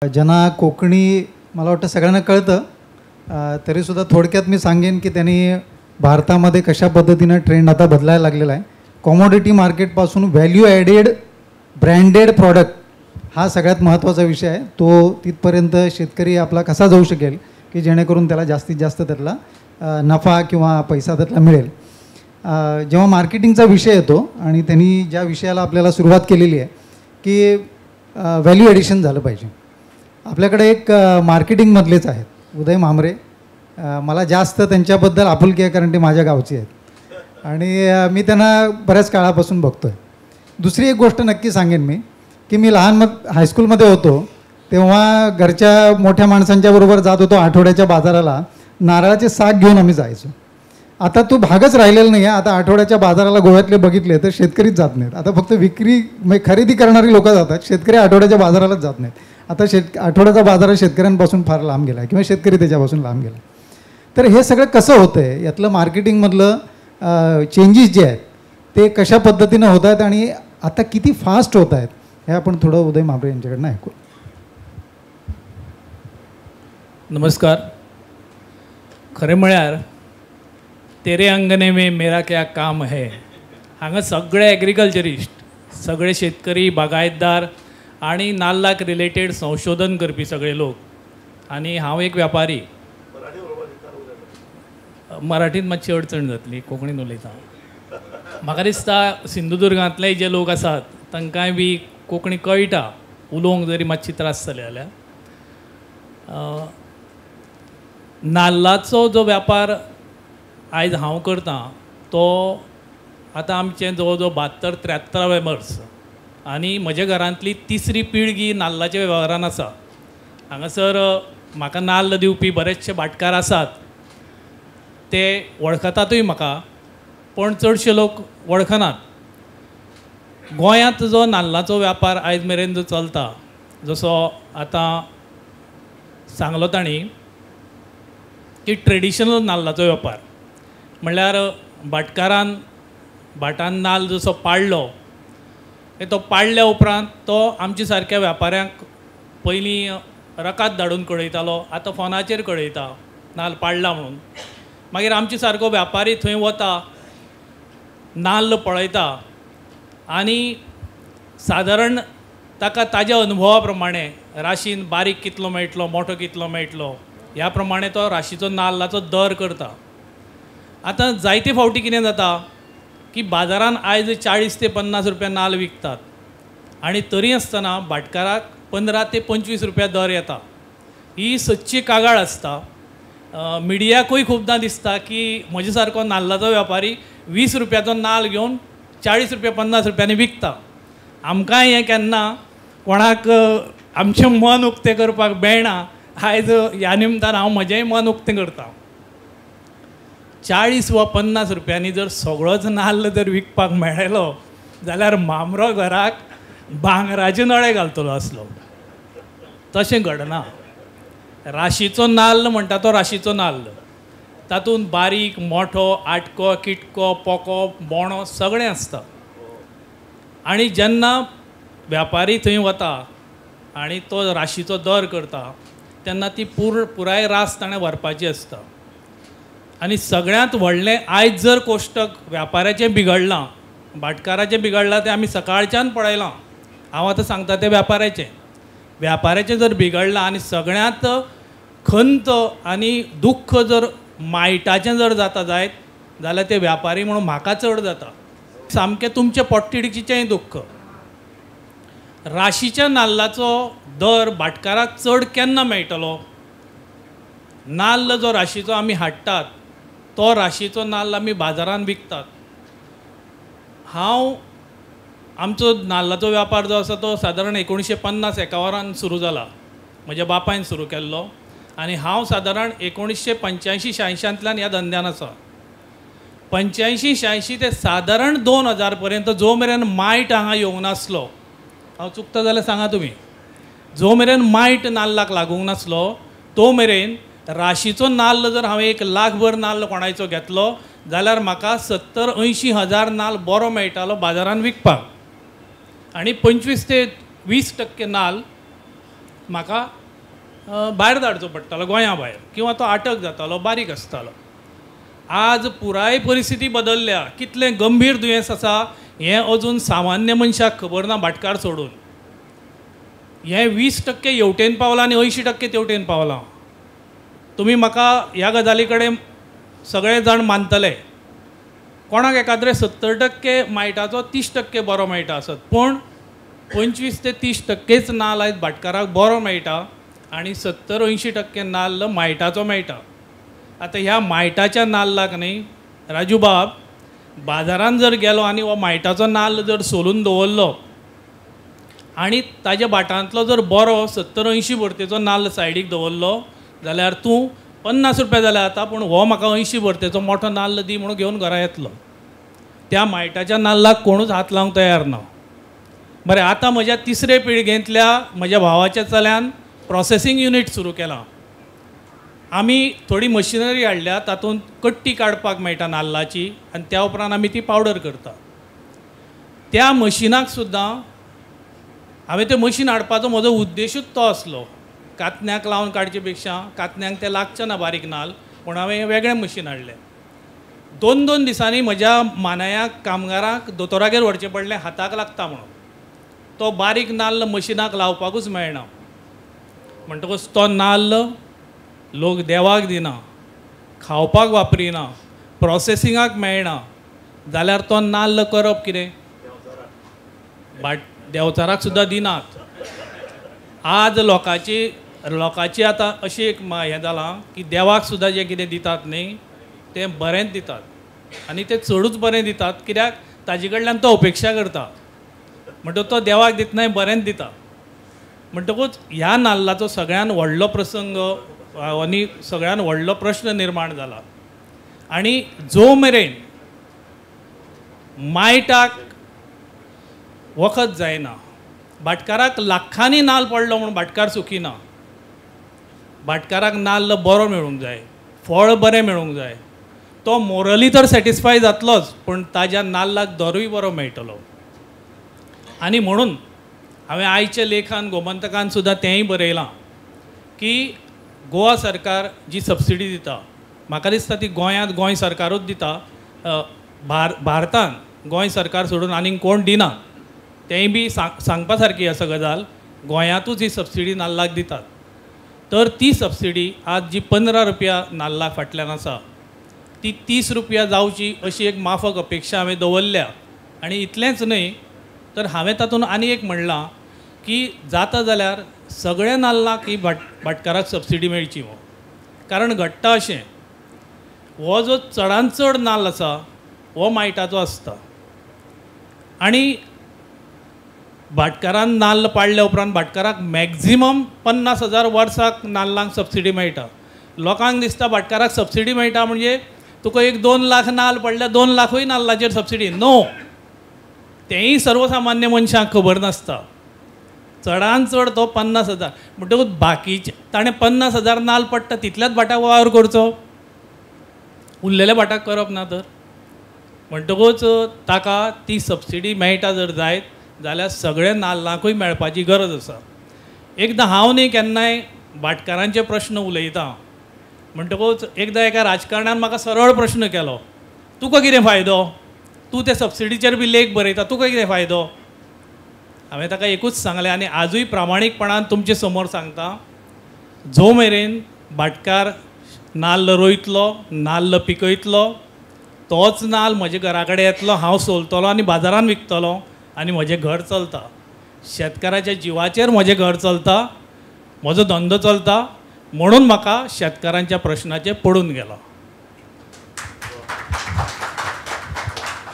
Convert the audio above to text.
ज्यांना कोकणी मला वाटतं सगळ्यांना कळतं, तरीसुद्धा थोडक्यात मी सांगेन की त्यांनी भारतामध्ये कशा पद्धतीनं ट्रेंड आता बदलायला लागलेला आहे. कॉमोडिटी मार्केटपासून व्हॅल्यू ॲडेड ब्रँडेड प्रॉडक्ट हा सगळ्यात महत्त्वाचा विषय आहे. तो तिथपर्यंत शेतकरी आपला कसा जाऊ शकेल की जेणेकरून त्याला जास्तीत जास्त त्यातला नफा किंवा पैसा त्यातला मिळेल. जेव्हा मार्केटिंगचा विषय येतो आणि त्यांनी ज्या विषयाला आपल्याला सुरुवात केलेली आहे की व्हॅल्यू ॲडिशन झालं पाहिजे. आपल्याकडे एक मार्केटिंगमधलेच आहेत उदय म्हांबरे, मला जास्त त्यांच्याबद्दल आपुलकी आहे कारण ते माझ्या गावचे आहेत आणि मी त्यांना बऱ्याच काळापासून बघतो आहे. दुसरी एक गोष्ट नक्की सांगेन मी की मी लहान हायस्कूलमध्ये होतो तेव्हा घरच्या मोठ्या माणसांच्या बरोबर जात होतो आठवड्याच्या बाजाराला, नारळाचे साक घेऊन आम्ही जायचो. आता तो भागच राहिलेला नाही आहे. आता आठवड्याच्या बाजाराला गोव्यातले बघितले तर शेतकरीच जात नाहीत, आता फक्त विक्री म्हणजे खरेदी करणारी लोकं जातात, शेतकरी आठवड्याच्या बाजारालाच जात नाहीत. आता आठवड्याचा बाजार शेतकऱ्यांपासून फार लांब गेला आहे किंवा शेतकरी त्याच्यापासून लांब गेला. तर हे सगळं कसं होतं आहे, यातलं मार्केटिंगमधलं चेंजेस जे आहेत ते कशा पद्धतीनं होत आहेत आणि आता किती फास्ट होत आहेत हे आपण थोडं उदय म्हांबरे यांच्याकडनं ऐकू. नमस्कार. खरें म्हळ्यार तेरे अंगने में मेरा क्या काम है, हांगा सगळे एग्रीकल्चरिस्ट, सगळे शेतकरी, बागायतदार आनी नाल्लाक रिलेटेड संशोधन करपी सगळे लोक आनी हांव एक व्यापारी. मराठींत मातशी अडचण जातली, कोंकणीन उलयता. म्हाका दिसता सिंधुदुर्गांतले जे लोक आसात तांकांय बी कोंकणी कळटा, उलोवंक जरी मातशी त्रास जाले जाल्यार. नाल्लाचो जो व्यापार आयज हांव करतां तो आतां आमचें जवळ जवळ 72-73वें वर्स आनी म्हज्या घरांतली तिसरी पिळगी नाल्लाच्या वेव्हारान आसा. हांगासर म्हाका नाल्ल दिवपी बरेचशे भाटकार आसात, ते वळखतातूय म्हाका, पूण चडशे लोक वळखनात. गोंयांत जो नाल्लाचो व्यापार आयज मेरेन जो चलता, जसो आतां सांगलो तांणी की ट्रेडिशनल नाल्लाचो वेपार म्हणल्यार भाटकारान भाटान नाल्ल जसो पाडलो तो पाडल्या उपरांत तो आमच्या सारक्या व्यापाऱ्यांक पयलीं रकाद धाडून कळयतालो, आतां फोनाचेर कळयता नाल्ल पाडला म्हणून. मागीर आमच्या सारको व्यापारी थंय वता, नाल्ल पळयता आनी सादारण ताका ताज्या अनुभवा प्रमाणे राशीन बारीक कितलो मेळटलो, मोठो कितलो मेळटलो ह्या प्रमाणे तो राशीचो नाल्लाचो दर करता. आतां जायते फावटी कितें जाता की बाजारान आयज 40 ते 50 रुपया नाल्ल विकतात आनी तरी आसतना भाटकाराक 15 ते 25 रुपया दर येता. ही सदची कागाळ आसता. मिडियाकूय खुबदां दिसता की म्हजे सारको नाल्लाचो व्यापारी 20 रुपयाचो नाल्ल घेवन 40 रुपया 50 रुपयांनी विकता. आमकांय हें केन्ना कोणाक आमचें मन उक्तें करपाक मेळना. आयज ह्या निमतान हांव म्हजेंय मन उक्तें करता. 40 वा 50 रुपयांनी जर सगळोच नाल्ल जर विकपाक मेळ्ळो जाल्यार म्हांबरो घराक भांगराचे नळे घालतलो आसलो. तशें घडना. राशीचो नाल्ल म्हणटा तो राशीचो नाल्ल, तातूंत बारीक, मोठो, आटको, किटको, पोको, बोणो सगळें आसता. आनी जेन्ना व्यापारी थंय वता आनी तो राशीचो दर करता तेन्ना ती पुराय रास ताणें व्हरपाची आसता. आनी सगळ्यांत व्हडलें आयज जर कोश्टक व्यापाऱ्याचें बिगडलां, भाटकाराचें बिगडलां तें आमी सकाळच्यान पळयलां. हांव आतां सांगता तें व्यापाऱ्याचें. व्यापाऱ्याचें जर बिगडलां आनी सगळ्यांत खंत आनी दुख्ख जर मायटाचें जर जाता जायत जाल्यार ते व्यापारी म्हणून म्हाका चड जाता. सामकें तुमचें पोटतिडकीचेंय दुख्ख. राशीच्या नाल्लाचो दर भाटकाराक चड केन्ना मेळटलो? नाल्ल जो राशीचो आमी हाडटात तो राशीचो नाल्ल आमी बाजारान विकतात. हांव आमचो नाल्लाचो व्यापार जो आसा तो सादारण 1950-51 सुरू जाला, म्हज्या बापायन सुरू केल्लो आनी हांव सादारण 1985-86 ह्या धंद्यान आसा. 85-86 ते सादारण 2000 पर्यंत जो मेरेन मायट हांगा येवंक नासलो, हांव चुकता जाल्यार सांगा तुमी, जो मेरेन मायट नाल्लाक लागूंक नासलो तो मेरेन राशीचो नाल्ल जर हांवें 1 लाखभर नाल्ल कोणायचो घेतलो जाल्यार म्हाका 70-80 हजार नाल्ल बरो मेळटालो बाजारान विकपाक आनी 25 ते 20% नाल्ल म्हाका भायर धाडचो पडटालो, गोंया भायर, किंवा तो आटक जातालो, बारीक आसतालो. आज पुराय परिस्थिती बदलल्या. कितलें गंभीर दुयेंस आसा हें अजून सामान्य मनशाक खबर ना, भाटकार सोडून. हें 20% हेवटेन पावलां आनी 80% तेवटेन पावलां. तुमी म्हाका ह्या गजाली कडेन सगळे जाण मानतले. कोणाक एकाद्रे 70% मायटाचो 30% बरो मेळटा आसत, पूण 25 ते 30%च नाल्ल आयज भाटकाराक बरो मेळटा आनी 70-80% नाल्ल मायटाचो मेळटा. आतां ह्या मायटाच्या नाल्लाक न्ही राजू बाब, बाजारान जर गेलो आनी हो मायटाचो नाल्ल जर सोलून दवरलो आनी ताज्या भाटांतलो जर बरो 70-80 भरतेचो नाल्ल सायडीक दवरलो जाल्यार तूं 50 रुपया जाल्यार जाता, पूण हो म्हाका 80 भरतेचो मोठो नाल्ल दी म्हणून घेवन घरा येतलो. त्या मायटाच्या नाल्लाक कोणूच हात लावंक तयार ना. बरें, आतां म्हज्या तिसरे पिळगेंतल्या म्हज्या भावाच्या चल्यान प्रोसेसींग युनीट सुरू केलां. आमी थोडी मशिनरी हाडल्या, तातूंत कट्टी काडपाक मेळटा नाल्लाची आनी त्या उपरांत आमी ती पावडर करता. त्या मशिनाक सुद्दां हांवें तें मशीन हाडपाचो म्हजो उद्देशूच तो आसलो, कातन्याक लावन काडचे पेक्षा कातन्यांक तें लागचें ना बारीक नाल्ल, पूण हांवें वेगळें मशीन हाडलें. 2-2 दिसांनी म्हज्या मानायाक कामगारांक दोतोरागेर व्हरचें पडलें, हाताक लागता म्हणून. तो बारीक नाल्ल मशिनाक लावपाकूच मेळना, म्हणटकूच तो नाल्ल लोक देवाक दिना, खावपाक वापरिना, प्रोसेसिंगाक मेळना, जाल्यार तो नाल्ल करप कितें? देवचाराक सुद्दां दिनात. आज लोकांची आतां अशी एक हें जालां की देवाक सुद्दां जें कितें दितात न्ही तें बरेंच दितात, आनी तें चडूच बरें दितात, कित्याक ताजे कडल्यान तो अपेक्षा करता, म्हणटकूच तो देवाक दितनाय बरेंच दिता. म्हणटकूच ह्या नाल्लाचो सगळ्यान व्हडलो प्रसंग आनी सगळ्यान व्हडलो प्रश्न निर्माण जाला. आनी जो मेरेन मायटाक वखद जायना, भाटकाराक लाखांनी नाल्ल पडलो म्हूण भाटकार सुखी ना. भाटकाराक नाल्ल बरो मेळूंक जाय, फळ बरें मेळूंक जाय, तो मोरली तर सॅटिस्फाय जातलोच, पूण ताज्या नाल्लाक दरूय बरो मेळटलो. आनी म्हणून हांवें आयच्या लेखान गोमंतकान सुद्दां तेंय बरयलां की गोवा सरकार जी सबसिडी दिता, म्हाका दिसता ती गोंयांत गोंय सरकारूच दिता, भारतान गोंय सरकार सोडून आनीक कोण दिना. तेंय बी सांगपा सारकी आसा गजाल, गोंयांतूच ही सबसिडी नाल्लाक दितात. तर ती सबसिडी आज जी 15 रुपया नाल्ला फाटल्यान आसा ती 30 रुपया जावची अशी एक माफक अपेक्षा हांवें दवरल्या. आनी इतलेंच न्हय तर हांवें तातूंत आनी एक म्हणलां की जाता जाल्यार सगळ्या नाल्लाक ही भाटकाराक सबसिडी मेळची हो. कारण घडटा अशें, हो जो चडान चड नाल्ल आसा हो मायटाचो आसता आनी भाटकारान नाल्ल पाडल्या उपरांत भाटकाराक मॅक्झिमम 50,000 वर्साक नाल्लांक सबसिडी मेळटा. लोकांक दिसता भाटकाराक सबसिडी मेळटा म्हणजे तुका एक 2 लाख नाल्ल पडल्यार 2 लाखूय नाल्लाचेर सबसिडी. नो, तेंय सर्वसामान्य मनशांक खबर नासता. चडान चड तो 50,000, म्हणटकूच बाकीचे ताणें 50,000 नाल्ल पडटा तितल्याच भाटाक वावर करचो, उरलेल्या भाटाक करप ना तर. म्हणटकूच ताका ती सबसिडी मेळटा जर जायत जाल्यार सगळ्या नाल्लांकूय मेळपाची गरज आसा. एकदां हांव न्ही केन्नाय भाटकारांचे प्रश्न उलयतां, म्हणटकूच एकदां एका राजकारण्यान म्हाका सरळ प्रश्न केलो, तुका कितें फायदो, तूं ते सबसिडीचेर बी लेख बरयता, तुका कितें फायदो? हांवें ताका एकूच सांगलें आनी आजूय प्रामाणीकपणान तुमचे समोर सांगता, जो मेरेन भाटकार नाल्ल रोयतलो, नाल्ल पिकयतलो, तोच नाल्ल म्हज्या घरा कडेन येतलो, हांव सोलतलो आनी बाजारान विकतलो आनी म्हजें घर चलता. शेतकाराच्या जिवाचेर म्हजें घर चलता, म्हजो धंदो चलता, म्हणून म्हाका शेतकारांच्या प्रश्नाचेर पडून गेलो.